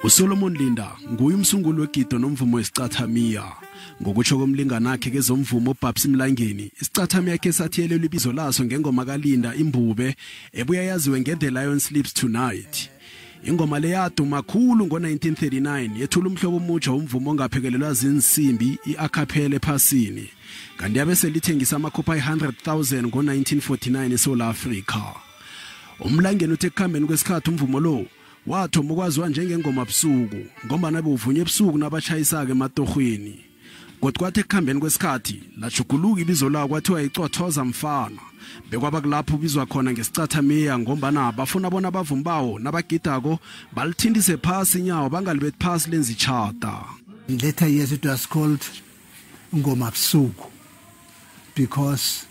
USolomon Linda nguye umsunguli wegido nomvumo wesicathamiya. Ngokutsho komlinganakhe kezomvumo uBabs Mlangeni, isicathamiya khe sathiyelelwa ibizo laso ngengoma kaLinda Imbube ebuya yaziwe nge-The Lion Sleeps Tonight. Ingoma le yaduma khulu ngo-1939, yethula umhlobo omutsha womvumo ongaphekelelwa zinsimbi, i-acapella, ephasini. Kanti yabe selithengisa amakhopha ayi-100,000 ngo-1949 eSouth Africa. Umlangeni uthi ekukhambeni kwesikhathi umvumo lo wathoma ukwaziwa njengengoma busuku, ngombana bewuvunywa ebusuku nabatshayisako ematorhweni. Kodwa kwathi ekukhambeni kwesikhathi lajuguluka ibizo lawo, kwathiwa icothoza mfana, bekwaba kulapho ubizwa khona ngesicathamiya, ngombana bafuna bona abavumi bawo nabagidako balithintise phasi inyawo, bangalibethi phasi lenza itjhada. In later years it was called Ngoma Busuku because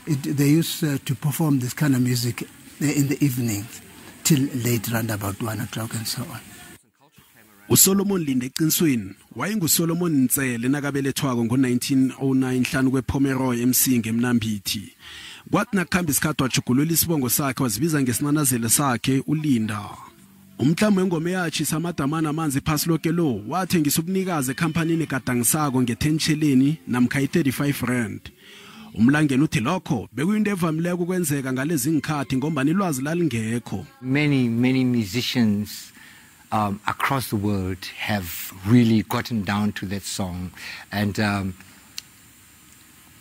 they used to perform this kind of music in the evening till late, round about 1 o'clock and so on. USolomon Linda eqinisweni wayenguSolomon Ntsele nakabelethwako ngo-1909 hlanu kwePomeroy eMsinga eMnambithi. Kwathi nakukhamba isikhathi wajugulula isibongo sakhe, wazibiza ngesinanazelo sakhe uLinda. Umtlamo wengoma eyatshisa amadamana amanzi iphasi loke lo wathengisa ubunikazi ekhampanini egadangisako nge-10 namkha i-35 rand. Umlangeni uthi lokho bekuyinto evamileko ukwenzeka ngalezi ngikhathi, ngombana ilwazi lalingekho. Many, many musicians across the world have really gotten down to that song. And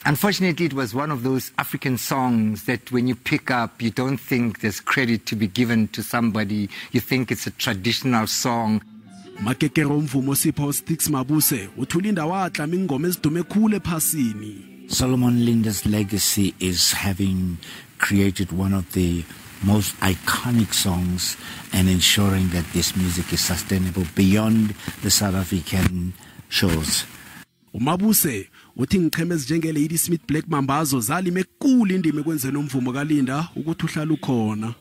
unfortunately, it was one of those African songs that when you pick up, you don't think there's credit to be given to somebody. You think it's a traditional song. Makekere umvumo Sipho Stix Mabuse uthi uLinda watlama ingoma ezidume khulu ephasini. Solomon Linda's legacy is having created one of the most iconic songs and ensuring that this music is sustainable beyond the South African shores. UMabuse uthi ngicheme ezinjenge-Ladysmith Black Mambazo zalima ekulu indima ekwenzeni umvumo kaLinda ukuthi uhlala ukhona.